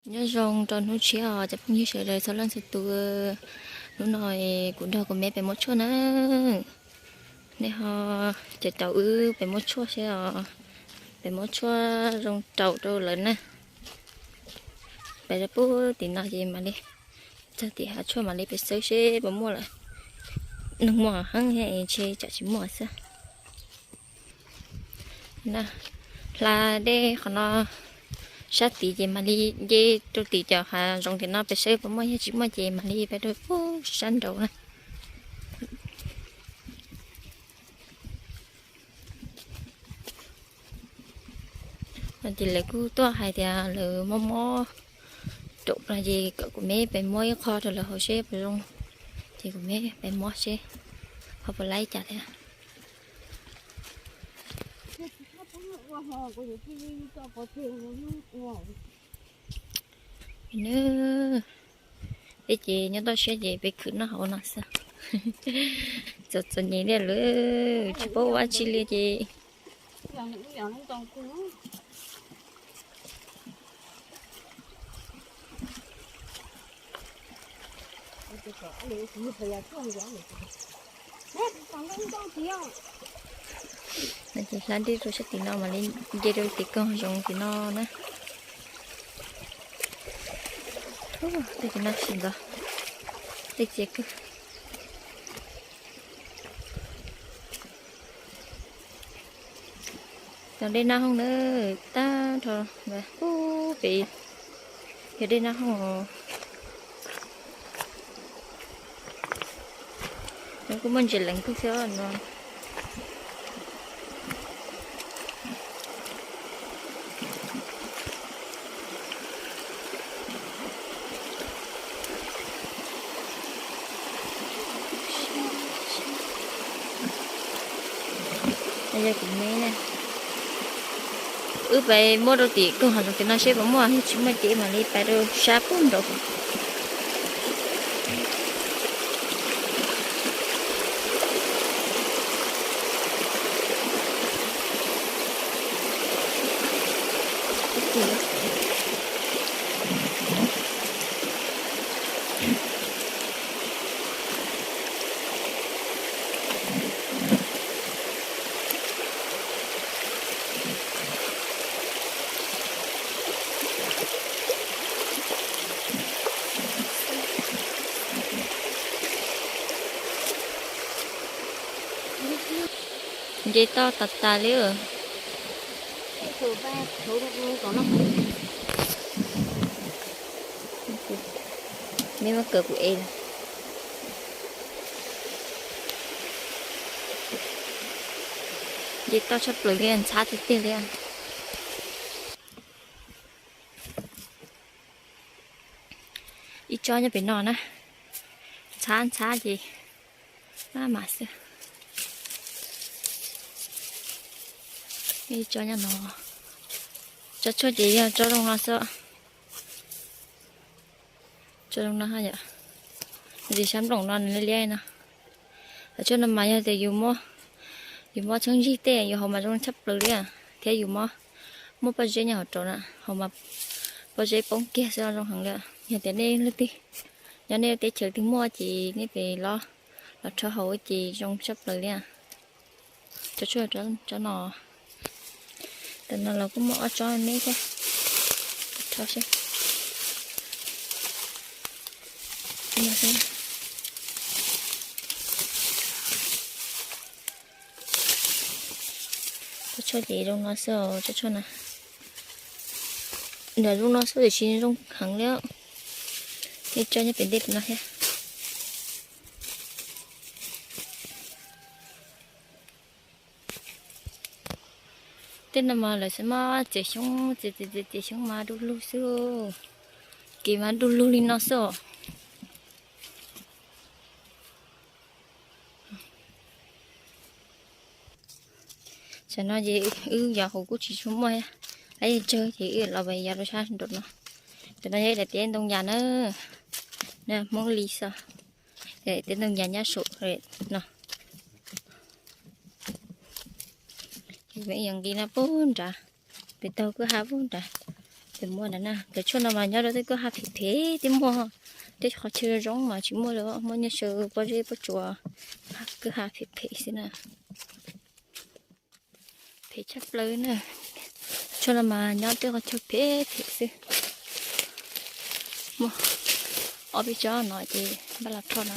Nyob zoo rau hnub tshiab os cov phooj ywg sawv daws txhua leej txhua tus. Hnub no kuv nrog kuv me pem muab tshuaj na. Nej ho caum caum wb pem muab tshuaj seb os. Pem muab tshuaj zoo raum rau lawm na. Pem rau puag tim no ces mam li txog tim hav tshuaj mam li pem xawb seb puas muaj lawm. Neeg muaj heev thiab ntshe tsam tsis muaj xwb. Hla dej qhov no sab tid ces mam li nce rau tim cov hav zoov tim no pem seb puas muaj, yog tsis muaj ces mam li pem rau puag sab nraud na. Ces lawv kuj tuaj hais tias lawv mob mob raum no ces kom kuv me pem muab ib qho rau lawv haus seb puas zoo, ces kuv me pem muab seb ho puas laib cas thiab. Peb ces nyob toj siab ces peb khwv noj hauv no xwb. Txom txom nyem li lawm tsis paub ua dab tsi li ces no ces hla dej rau sab tim no mam li nce rau tim koog zoov tim no na. Tej tim no sim ntxov, tej txias kawg. Cov dej nab hooj na, tag nrho pub pem yog dej nab hooj. Nws kuj muaj ntsis leev kawg thiab no. Yog kuv me na, wb pais muab rau tim koog hav zoov tim no seb puas muaj, yog tsis muaj ces mam li pais rau sab pub nraud. Nce toj tas tas li. Me muab kawm kuv ev lawm. Nce toj tshaj plaws li, ntxhab tiag tiag li. Ib tsob nyob pem no na, ntxhab ntxhab ces maj mam xwb. Ib tsob nyob no, tsob tshuaj ces yog tsob zoo no xwb. Tsob zoo no yom, ntsis sab nploom no nws liab liab no. Cov tshuaj no mas yog tias yus muab, yus muab tsheej ntsig tej yus haus mas zoo tshaj plaws li, thiab yus muab, muab pob zeb nyob hauv rau na, haus mas pob zeb poob kiag xwb zoo heev li. Yog tias nej leej twg nyob nej teb chaws twg muaj ces nej pem los, los rho haus ces zoo tshaj plaws li. Tsob tshuaj, tsob no, tam no los kuj muaj ob tsob me thiab, rho seb. Tsob tshuaj ces zoo no xwb, tsob tshuaj na, nram zoo no xwb tiam sis zoo heev li. Ib tsob nyob pem ntej pem no thiab. Tej no mas lawv xav mas txiav xyoob, txiav txiav txiav xyoob mas du lug xwb, kev mas du lug li no xwb os. Tam no ces wb yos hauv kuj tsis tshua muaj, lawv tsawg ces wb los pem yos rau sab nraum no. Tam no yog daim teb ntoo yas na, Hmoob Lis xwb, daim teb ntoo yas nyob saum no. Ces peb yos nqis no puag nrad, pem taug kwj ha puag nrad. Ces muaj na, cov tshuaj no mas nyob rau tej kwj ha phem phem thiaj muaj, tej qhov chaw zoo mas tsis muaj li, muaj nyob rau pob zeb pob tsuas, kwj ha phem phem xwb na. Phem tshaj plaws na. Tshuaj no mas nyob tej qhov chaw phem phem xwb. Muaj ob peb tsob no ces npaj los rho no.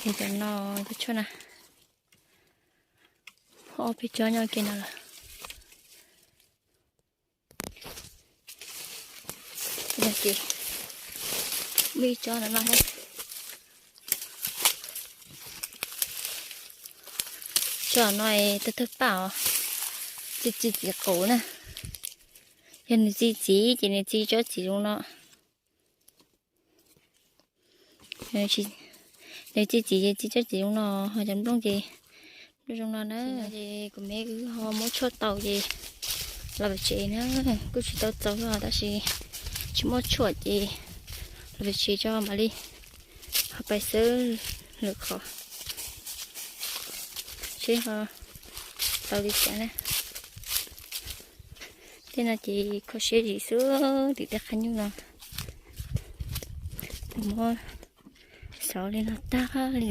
Ces cov no, cov tshuaj na, ob peb tsob nyob ke no lawm. Ces muaj ib tsob no no thiab. Tsob no tawg tawg paj os, txi txiv qaub na. Yog nws txi txiv ces nws txi tsob txiv zoo no. Nws txi txiv ces txi tsob txiv zoo no, ho cov nplooj ces nplooj zoo no na. Ces kuv me wb ho muab tshuaj tau ces los pem tsev na, kuj tsis tau txaus os tab sis tsis muaj tshuaj ces los pem tsev tso mam li ho pais xwb lwm qhov seb ho tau li cas na. Tej no ces kho siab zim xwb, tim tej qab nyuj no muab xauv li no tag li,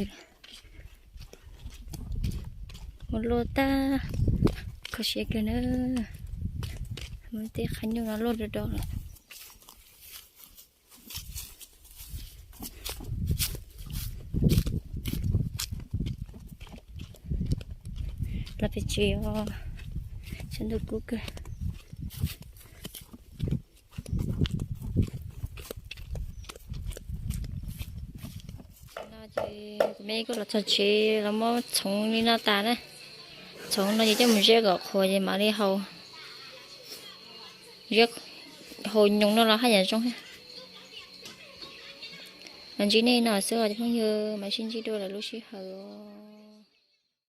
ua luaj tag, kho siab kawg na. Muab tej qab nyuj no luaj do do lawm. Los pem tsev os, saib ntuj kub kawg. No ces kuv me kuj los txog tsev los muab txhoov li no tas na. Txhoov no ces coj mus ziab kom qhuav ces mam li hau. Ziab hau nyoos no los haj yam zoo thiab. Los ntsib nej no xwb os cov phooj ywg, mam sib ntsib dua lwm lub sij hawm os.